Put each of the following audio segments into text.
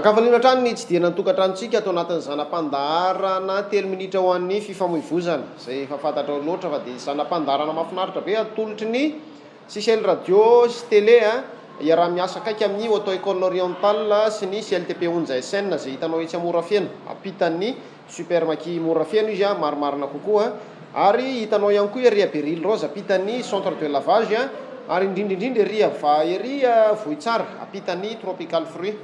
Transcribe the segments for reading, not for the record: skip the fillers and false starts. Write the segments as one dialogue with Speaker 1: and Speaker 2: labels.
Speaker 1: Ankafaliana hatrany ny hitsidihana ny tokantranontsika ato anatin'ny zana-pandaharana telo minitra ho an'ny fifamoivozana, izay efa fantatrao loatra fa dia zana-pandaharana mahafinaritra be atolotry ny CCL Radio sy Télé iaraha-miasa akaiky amin'ny Auto École Orientale sy ny CLTP Onja SN izay hitanao etsy Amorafeno, ampitan'ny Super Maki Morafeno izy marimarina kokoa ary hitanao ihany koa ery Beril Rose ampitan'ny Centre de Lavage ary indrindra indrindra ery ery Vohitsara ampitan'ny Tropical Fruit.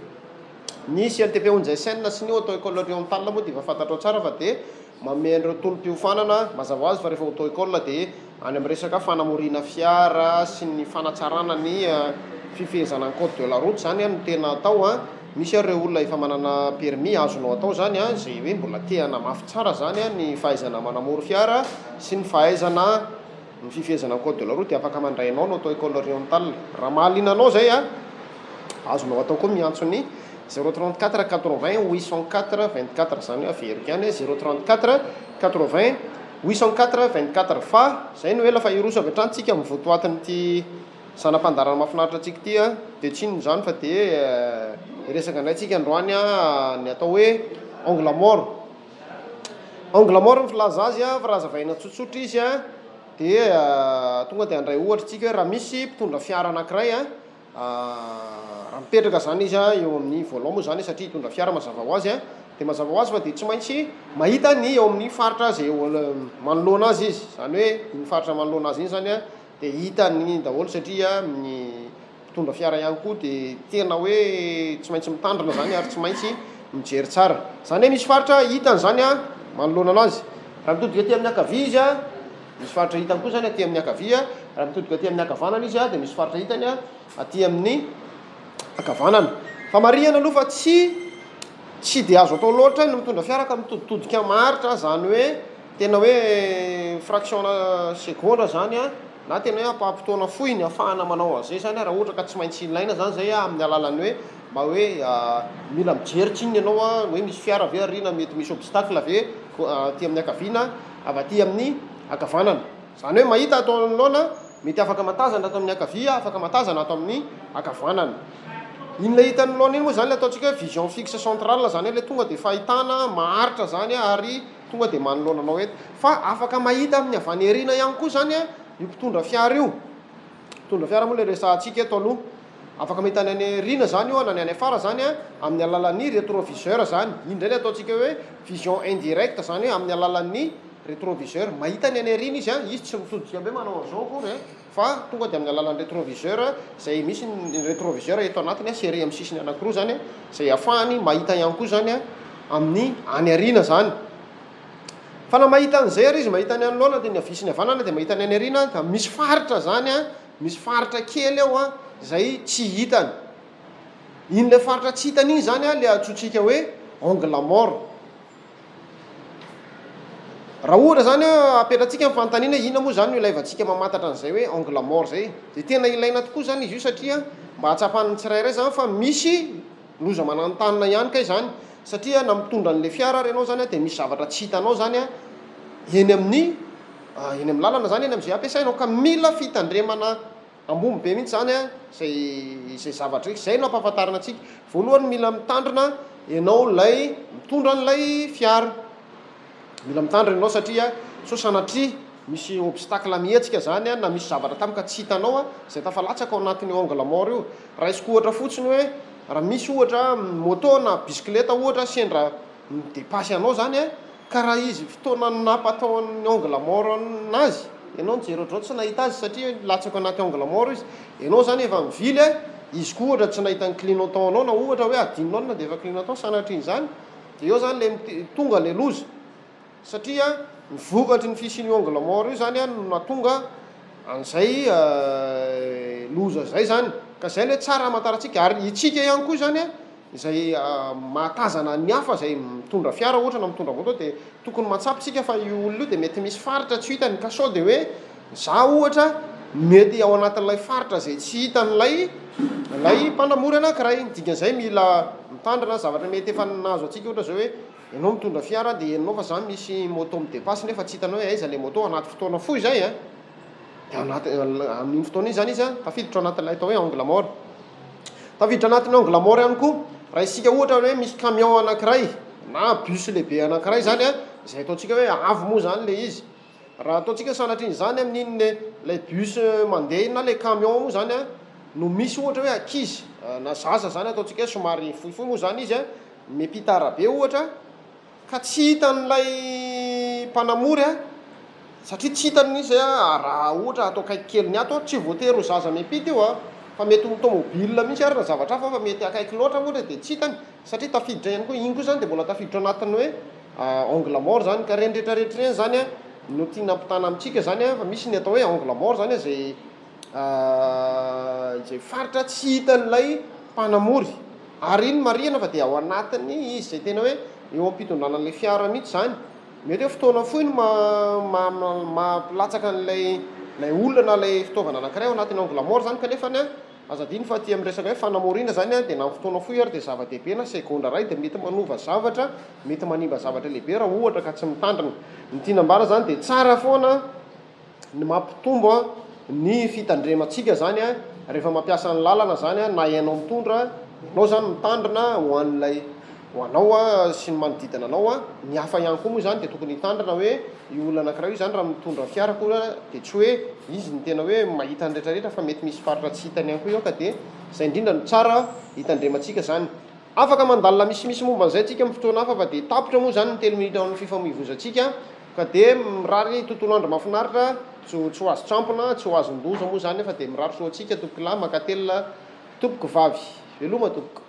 Speaker 1: Ny CLTP Onja SN sy ny Auto École Orientale moa dia efa fantatrao tsara fa dia manome an'ireo tolo-piofanana, mazava ho azy fa rehefa Auto École dia any amin'ny resaka fanamoriana fiara sy ny fanatsarana ny fifehezana ny code de la route izany no tena atao. Misy ary ireo olona efa manana permis azonao atao izany, izay hoe mbola te hanamafy tsara izany ny fahaizana manamory fiara sy ny fahaizana ny fifehezana ny code de la route dia afaka mandray anao ny Auto École Orientale. Raha mahaliana anao izay, azonao atao koa miantso ny 034 80 804 24, izany hoe averiko ihany 034 80 804 24 fa izay no ela fa hiroso avy hatrany tsika amin'ny votoatin'ity zana-pandaharana mahafinaritra antsika ity a, dia tsy inona izany fa dia hiresaka indray tsika androany ny atao hoe angle mort. Angle mort ny filaza azy a, fa raha hazavaina tsotsotra izy a, dia tonga dia handray ohatra tsika hoe raha misy mpitondra fiara anankiray a, Raha mipetraka izany izy eo amin'ny volant moa izany satria hitondra fiara mazava ho azy dia mazava ho azy fa dia tsy maintsy mahita ny eo amin'ny faritra izay eo manoloana azy izy. Izany hoe iny faritra manoloana azy iny izany dia hitany daholo satria ny mpitondra fiara ihany koa dia tena hoe tsy maintsy mitandrina izany ary tsy maintsy mijery tsara. Izany hoe misy faritra hitany izany manoloana anazy. Raha mitodika aty amin'ny ankavia izy Misy faritra hitany koa izany aty amin'ny ankavia, raha mitodika aty amin'ny ankavanana izy dia misy faritra hitany aty amin'ny ankavanana. Fa marihana aloha fa tsy tsy dia azo atao loatra ny mitondra fiara ka mitoditodika maharitra, izany hoe tena hoe fraction-na segondra izany na tena hoe ampaham-potoana fohy ny ahafahana manao an'izay izany raha ohatra ka tsy maintsy ilaina izany izay amin'ny alalan'ny hoe mba hoe mila mijery tsinona ianao hoe misy fiara ve aoriana, mety misy obstacle ve aty amin'ny ankaviana. Avy aty amin'ny ankavanana. Izany hoe mahita ato anoloana, mety afaka matazana ato amin'ny ankavia, afaka matazana ato amin'ny ankavanana. Iny ilay hita anoloana iny moa izany ilay ataontsika hoe vision fixe centrale, izany hoe ilay tonga dia fahitana maharitra izany ary tonga dia manoloana anao eto. Fa afaka mahita amin'ny avy any aoriana ihany koa izany io mpitondra fiara io. Mpitondra fiara moa ilay resahantsika eto aloha. Afaka mahita ny any aoriana izany io na ny any afara izany amin'ny alalan'ny rétroviseur izany. Iny indray ilay ataontsika hoe vision indirecte, izany hoe amin'ny alalan'ny rétroviseur. Mahita ny any aoriana izy, izy tsy mitodika hoe manao an'izao akory fa tonga dia amin'ny alalan'ny rétroviseur izay misy ny rétroviseur eto anatiny sy ery amin'ny sisiny anankiroa izany izay ahafahany mahita ihany koa izany amin'ny any aoriana izany. Fa na mahita an'izay ary izy, mahita ny anoloana dia ny havia sy ny havanana dia mahita ny any aoriana dia misy faritra izany. Misy faritra kely ao an, izay tsy hitany. Iny ilay faritra tsy hitany iny izany an, ilay antsointsika hoe angle mort. Raha ohatra izany an, apetratsika ny fanontaniana hoe inona moa izany no ilaivantsika mamantatra an'izay hoe angle mort izay. Dia tena ilaina tokoa izany izy io satria mba hahatsapan'ny tsirairay izany fa misy loza mananontanona ihany kay izany. Satria na mitondra an'ilay fiara ary ianao izany an, dia misy zavatra tsy hitanao izany an, eny amin'ny Eny amin'ny lalana izany, eny amin'izay ampiasainao ka mila fitandremana ambony be mihitsy izany izay izay zavatra izay. Izay no ampahafantarina antsika. Voalohany mila mitandrina ianao ilay mitondra an'ilay fiara. Mila mitandrina ianao satria sao sanatria misy obstacle mihetsika izany na misy zavatra tampoka tsy hitanao izay tafalatsaka ao anatin'io angle mort io. Raisiko ohatra fotsiny hoe raha misy ohatra moto na bisikileta ohatra sendra mi-depasse anao izany Ka raha izy fotoana nampatao ny angle mort nazy, ianao nijery ohatr'izao tsy nahita azy satria latsaka anaty angle mort izy, ianao zany efa mivily a, izy koa ohatra tsy nahita ny clignotant anao na ohatra hoe adinonao ny nandefa clignotant sanatrian'izany, dia eo zany le tonga le loza, satria ny vokatry ny fisian'io angle mort io zany no nahatonga an'izay loza izay zany, ka zay le tsara hamantarantsika, ary itsika ihany koa zany a, Izay mahatazana ny hafa izay mitondra fiara ohatra na mitondra moto dia tokony mahatsapa isika fa io olona io dia mety misy faritra tsy hitany ka sao dia hoe za ohatra mety ao anatin'ilay faritra izay tsy hitan'ilay ilay mpanamory anankiray. Ny dikan'izay mila mitandrina zavatra mety efa nahazo antsika ohatra izao hoe ianao mitondra fiara dia henonao fa za misy moto mi-depasse nefa tsy hitanao hoe aiza ilay moto anaty fotoana fohy izay an! Dia anaty amin'iny fotoana iny izany izy an tafiditra ao anatin'ilay atao hoe angle mort. Tafiditra anatin'ny angle mort ihany koa. Raisintsika ohatra hoe misy camion anankiray na bus lehibe anankiray izany an, izay ataontsika hoe avo moa izany ilay izy. Raha ataontsika sanatria an'izany amin'iny ilay bus mandeha iny na ilay camion moa izany an, no misy ohatra hoe ankizy na zaza izany ataontsika hoe somary fohifohy moa izany izy an, miampita arabe ohatra, Ka tsy hitan'ilay mpanamory a, satria tsy hitany mihitsy izay a, raha ohatra ato akaiky kely ny ato, tsy voatery ho zaza miampita io a, fa mety ho tomobile mihitsy ary na zavatra hafa fa mety akaiky loatra ohatra dia tsy hitany, satria tafiditra ihany koa, iny koa izany dia mbola tafiditra ao anatin'ny hoe angle mort izany, ka ireny rehetra rehetra ireny izany a no tiana ampitana amintsika izany a, fa misy ny atao hoe angle mort izany a, izay izay faritra tsy hitan'ilay mpanamory. Ary iny marihana fa dia ao anatin'ny izy izay tena hoe eo am-pitondrana an'ilay fiara mihitsy izany. Mety hoe fotoana fohy no maha-mpilatsaka an'ilay ilay olona na ilay fitaovana anankiray ao anatin'ny angle mort izany kanefa an, aza adino fa aty amin'ny resaka hoe fanamoriana izany an, dia na ny fotoana fohy ary dia zava-dehibe na segondra iray dia mety manova zavatra, mety manimba zavatra lehibe raha ohatra ka tsy mitandrina. Ny tiana ambara izany dia tsara foana ny mampitombo ny fitandremantsika zany rehefa mampiasa ny lalana zany na ianao mitondra, ianao zany mitandrina ho an'ilay ho anao sy ny manodidina anao, ny hafa ihany koa moa zany dia tokony hitandrina hoe io olona anakiray io zany raha mitondra fiara akory dia tsy hoe izy no tena hoe mahita ny rehetra rehetra fa mety misy faritra tsy hitany ihany koa eo ka dia izay indrindra no tsara hitandremantsika zany. Afaka mandalina misimisy momba an'izay tsika amin'ny fotoana hafa fa dia tapitra moa zany ny telo minitra ao amin'ny fifamoivoizantsika ka dia mirary tontolo andro mahafinaritra, tsy tsy ho azon-tsampona, tsy ho azon-doza moa zany fa dia mirary soa antsika tompokolahy mankatelina tompokovavy. Veloma tompoko.